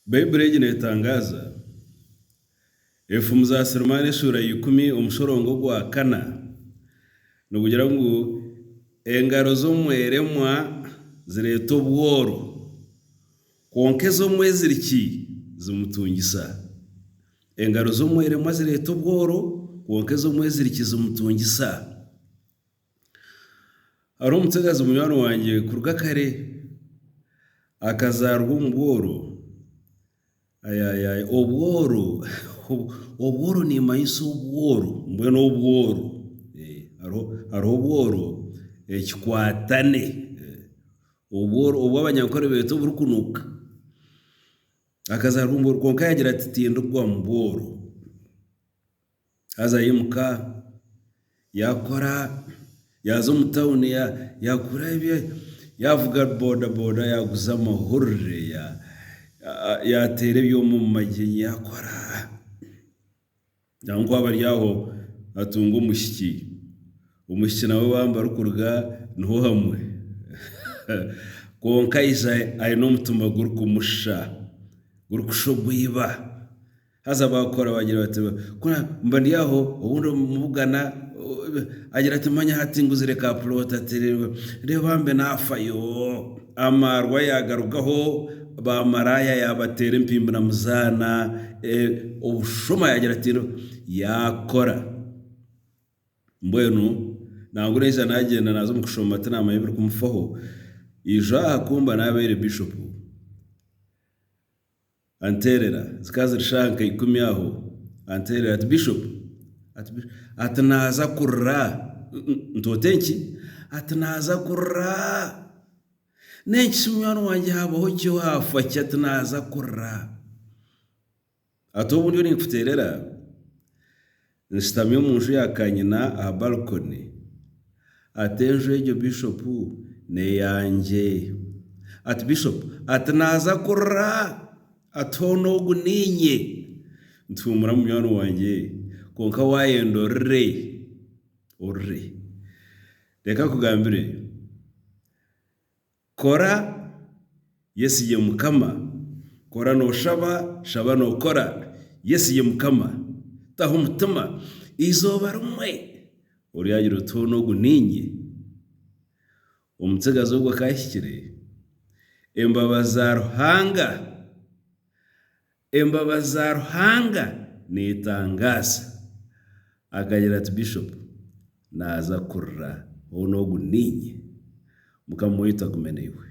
Baiburi egi neetangaaza, Enfumu za Sulemaani eshuura ya ikumi omushorongo ogwa kana nigugira ngu engaro z'omweremwa zireeta obworo, kwonka ez'omweziriki zimutungisa. Engaro z'omweremwa zireeta obworo, kwonka ez'omweziriki zimutungisa. Hariho omutsigazi munywani wangye kuruga kare akazaarwa omu bworo, ayaayaaya obworo obworo niimanyisa obworo mbwenu obworo hariho hariho obworo ekikwatane obworo obu abanyankore beeta oburikunuuka akazaarwa omu bworo kwonka yaagira ati tindigwa mu bworo. Haza yaimuka yaakora, yaaza omu tawuni yaagura yaavuga boda boda yaaguza amahurire, yaateera ebyoma omu magyenyi yaakora. Nangwa ku aba ari aho atunga omwishiki, omwishiki nawe bambi arikuruga niho hamwe kwonka aija aine omutima gurikumusha, gurikushusha ogw'iba. Haza baakora baagira bati, Ku mba ndi aho, obundi mubugana, agira ati, Manya hati nguzire ka pulooti, ati reeba mbe naafayo. Amaarwa yaagarugaho, baamaraaya yaabateera empimbi na muzaana, obushuma yaagira ati, yaakora. Mbwenu nangwa naija naagyenda naaza omu kushoma tinaamanya ebirikumufaho, ijo aha ku mba naabaire bishopu. Anteerera, zikaba ziri shaaha nka ikumi aho, anteerera ati Bishop, ati Bishop, ati naaza kurira, nti ote nki? Ati naaza kurira, n'enki shi munywani wangye haabaho ki haafa ki? Ati naaza kurira. Ati obu ndiyo ninkuteerera, nshutami omu nju ya kanyina aha balcony, ati enju egyo Bishop n'eyangye. Ati Bishop, ati naaza kurira, ati hoona ogu niinye. Nti huumura munywani wangye, kwonka waayenda orire, orire. Reka nkugambire. Kora, Yesu ye Mukama, Kora nooshaba, shaba nookora, Yesu ye Mukama, Taho omutima, eizooba rimwe Oryagira oti hoona ogu niinye. Omutsigazi ogwo akahikire, Embabazi za Ruhanga, Embabazi za Ruhanga neetangaasa. Akagira ati, Bishop, naaza kurira, hoona ogu niinye. Mukama waitu agume naiwe.